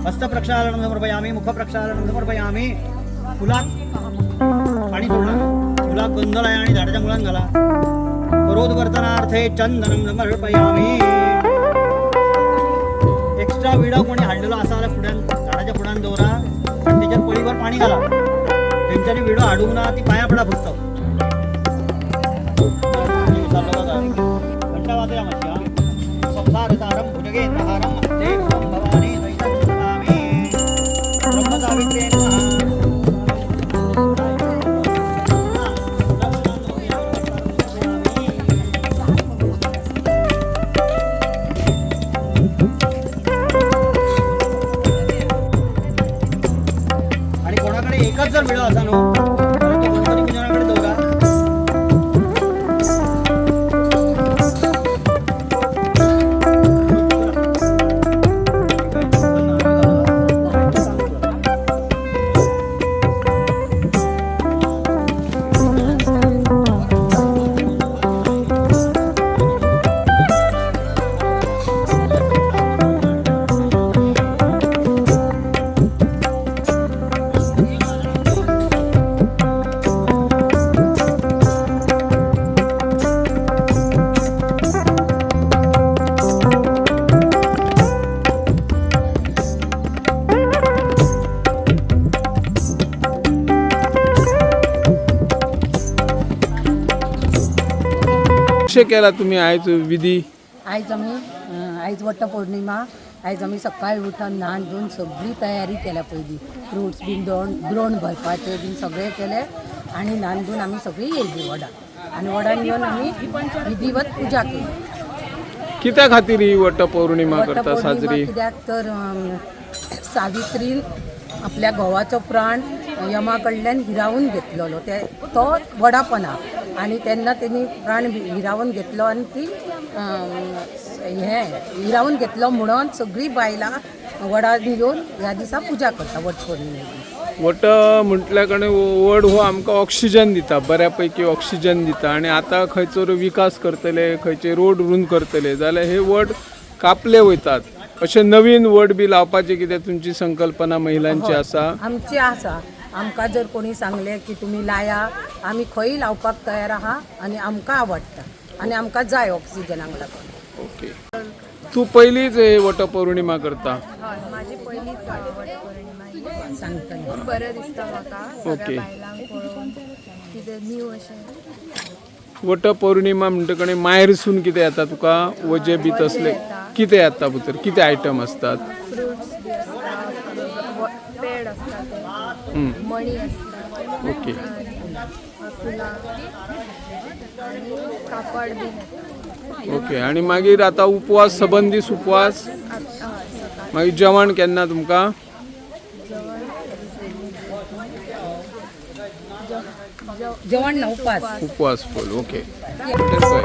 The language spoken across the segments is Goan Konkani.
हस्तप्रक्षालनं समर्पयामि, मुखप्रक्षालनं समर्पयामि. फुलात पाणी सोडला, फुलात गंध लाया आणि झाडाच्या मुळात घाला. करोद्वर्तनार्थे चंदनं समर्पयामि. एक्स्ट्रा विडो कोणी हाडलेलो आसा जाल्यार फुड्यान झाडाच्या फुड्यान दवरा आनी तेचेर पळीभर पाणी घाला. तेंच्यांनी विडो हाडूंक ना, ती पांयां पडा फक्त. विचारलो का? घंटा वाजया मातशी. आं, संसारसारं भुजगेंद्रहारं देवं भवानी सहितं नमामि. ब्रह्मसावित्र्यै नमः. आणि कोणाकडे एकच जर विडो असा न्हू जाल्यार तो गणपती पूजनाकडे दवरा. कशें केला तुमी आयज विधी? आयज आमी आयज वट्ट पौर्णिमा. आयज आमी सकाळी उठून न्हाण धुवन सगळी तयारी केल्या. पयलीं फ्रुट्स बीन द्रोण भरपाचे बीन सगळें केलें आनी न्हाण धुवन आमी सगळीं येयली वडान आनी वडान येवन आमी विधिवत पुजा केली. कित्या खातीर ही वट पौर्णिमा वट्ट करता पौर्णिमा साजरी? कित्याक तर सावित्रीन आपल्या घोवाचो प्राण यमा कडल्यान हिरावून घेतलेलो ते तो वडापना आनी तेन्ना तेणी प्राण हिरावून घेतलो आनी ती हें हिरावून घेतलो म्हणून सगळीं बायलां वडान येवन ह्या दिसा पुजा करता वट पौर्णिमे दीस. वट म्हटल्या कडेन वड हो आमकां ऑक्सिजन दिता, बऱ्या पैकी ऑक्सिजन दिता. आनी आतां खंयसर विकास करतले, खंयचे रोड रूंद करतले जाल्यार हे वड कापले वयतात. अशे नवीन वड बी लावपाची कितें तुमची संकल्पना महिलांची आसा? आमची आसा. आमकां जर कोणी सांगलें की तुमी लाया, आमी खंय लावपाक तयार आहा आनी आमकां आवडटा आनी आमकां जाय ऑक्सिजनाक लागून. ओके, तूं पयलींच हे वट पौर्णिमा करता? हय, माझी पयलीच वट पौर्णिमा ही. सांगतलें. खूब बरें दिसता म्हाका ओके. सगळ्या बायलांक पळोवन कितें न्यू अशें. वट पौर्णिमा म्हणटकच माहेरसून कितें येता तुका? वजे बी तसले कितें येता भितर? कितें आयटम आसतात? फ्रुट्स बी आसता, पेड आसता ते, मणी आसता. ओके. आनी फुलां आनी कापड बी येता. ओके, आनी मागीर आतां उपवास, सबंद दीस उपवास? हय, सकाळी. मागीर जेवण केन्ना तुमकां? जेवण जेवण ना, उपास. उपवास फुल. ओके. पळय.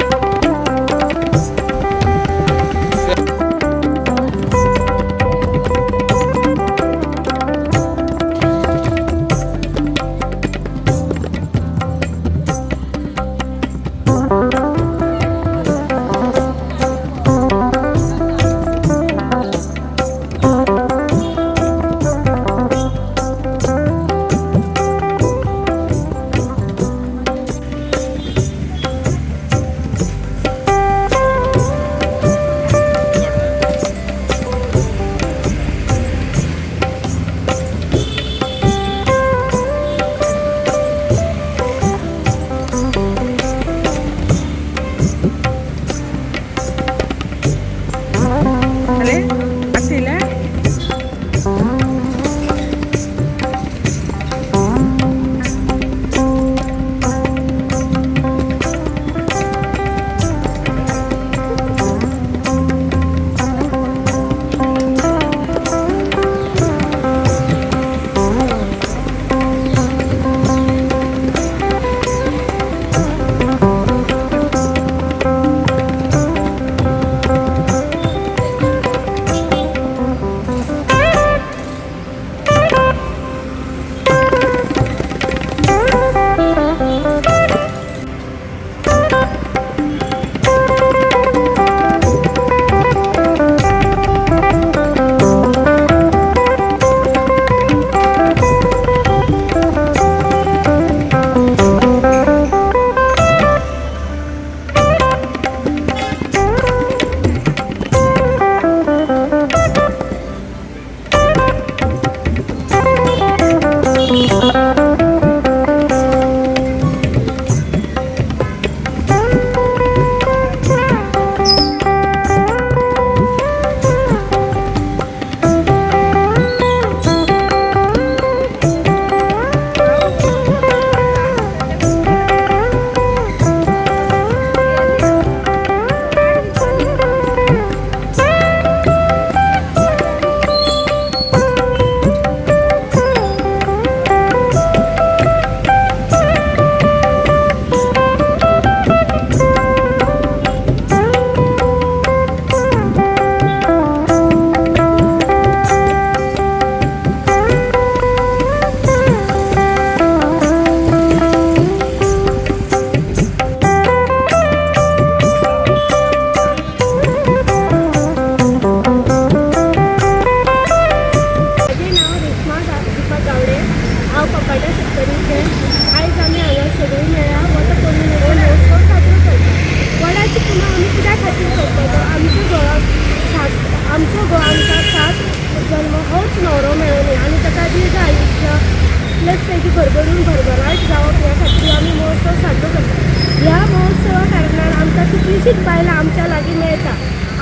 बायलां आमच्या लागीं मेळटा.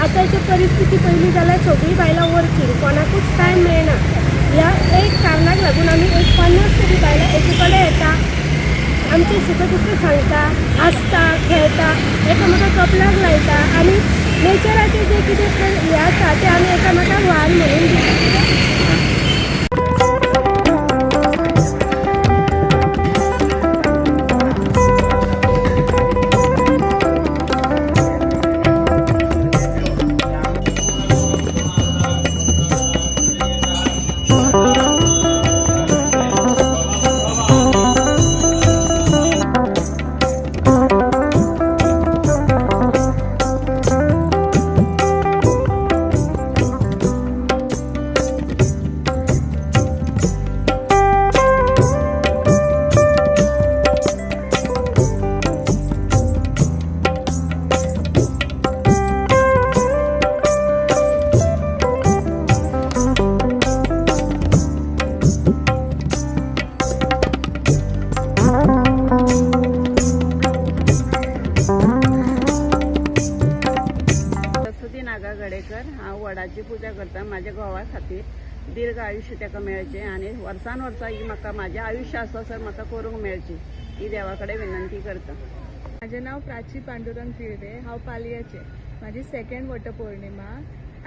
आतांची परिस्थिती पळयली जाल्यार सगळीं बायलां वर्कींग, कोणाकूच टायम मेळना. ह्या एक कारणाक लागून आमी एक 50 तरी बायलां एकी कडेन येता, आमचें सुख दुख्ख सांगता, हांसता, खेळटा, एकामेकाक कपलाक लायता आनी नेचराचें जें कितें हें आसा तें आमी एकामेकाक व्हाण म्हणून दिता. सरस्वती नागा गडेकर. हांव वडाची पुजा करता म्हाज्या घोवा खातीर, दीर्घ आयुश्य ताका मेळचें आनी वर्सान वर्सा ही म्हाका म्हाजें आयुश्य आसा सर म्हाका करूंक मेळची ही देवा कडेन विनंती करता. म्हाजें नांव प्राची पांडुरंग तिळवे. हांव पालयाचें. म्हाजी सेकंड वटपौर्णिमा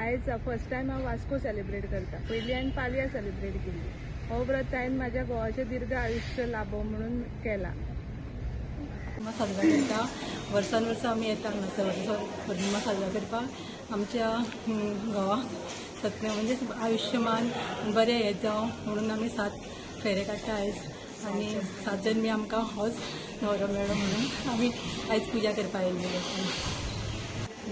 आयज. फर्स्ट टायम हांव वास्को सेलिब्रेट करता. पयलीं हांवें पालया सेलिब्रेट केल्ली. हो व्रत हांवें म्हाज्या घोवाचें दीर्घ आयुश्य लाबो म्हणून केला. पौर्णिमा साजरा करता. वर्सान वर्सा आमी येता हांगासर पौर्णिमा साजरा करपाक. आमच्या घोवाक सत्य म्हणजे आयुश्यमान बरें हें जावं म्हणून आमी 7 फेरे काडटा आयज आनी 7 जन्मी आमकां होच न्हवरो मेळ्ळो म्हणून आमी आयज पुजा करपाक आयिल्ली आसा.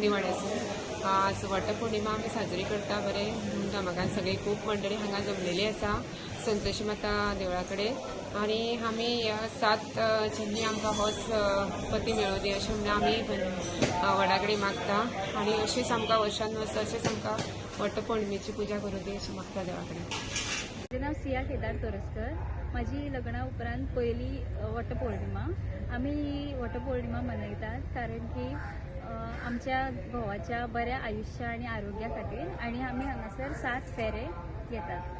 निवाड्याचो आज वटपौर्णिमा आमी साजरी करता. बरें धुमधमाकान सगळी खूब मंडळी हांगा जमलेली आसा संतोषी माता देवळा कडेन आनी आमी ह्या 7 जन्मी आमकां होच पती मेळूं दी अशें म्हणून आमी वडा कडेन मागता आनी अशीच आमकां वर्सान वर्स अशेंच आमकां वटपौर्णिमेची पुजा करूं दी अशें मागता देवा कडेन. म्हजें नांव सिया केदार तोरस्कर. म्हाजी लग्ना उपरांत पयली वटपौर्णिमा. आमी ही वटपौर्णिमा मनयतात कारण की आमच्या घोवाच्या बऱ्या आयुश्य आनी आरोग्या खातीर आनी आमी हांगासर 7 फेरे घेतात.